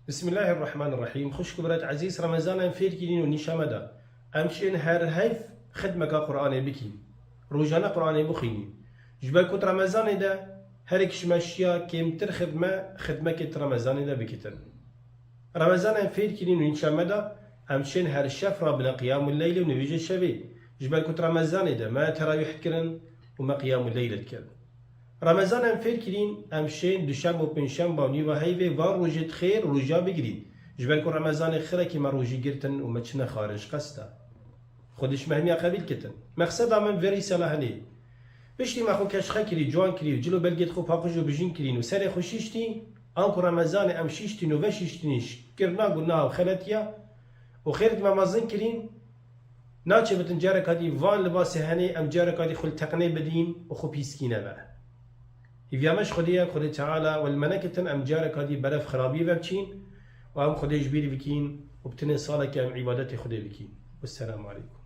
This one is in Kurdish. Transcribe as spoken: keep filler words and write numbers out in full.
Bismillahirrahmanirrahîm. Xwişk û birayet ezîz, Remezan em fêr kirîn û nîşa me da. Em şên her heyv xidmeka Qur'anê bikîn. Rojane Qur'anê bixwînîn. Ji ber ku di Remezanê de herek ji me şiya kêmtir xidme, xidmekê di Remezanê de bikitin. Remezan em fêr kirîn û nîşa me da, em şên her şev rabine qiyamul leylê û nivîje şevê. Ji ber ku di Remezanê de me terawîh dikirin û me qiyamul leyl dikirin. Remezan em fêr kirîn, em şên duşembe û pêncşembe û nîva heyvê van rojê di xêr roja bigirîn. Ji ber ku Remezanê xirekî me rojî girtin û me çine xarin ji qesta. Xwedê ji me hemiya qebîl kitin. Mexseda min vê rîsala hinê. Piştî me xwe keşxe kirî, ciwan kirî û cil û belgê xwe paqij û bijîn kirîn û serê xwe şîştî, anku Remezanê em şîştîn û veşîştînî ji kirina gunaha û xeletiya û xêr di me mezin kirîn, naçe bitin careka dî van libasê henê em careka dî xwe li teqnê bidîn û xwe pîskîne ve. Hîviya me ji Xwedê ye, Xwedê Teala welme nekitin em careka dî berev xirabiyê ve biçîn û em Xwedê ji bîr bikîn û bi tinê saleke em îbadetê Xwedê bikîn. Wesselamu aleykum.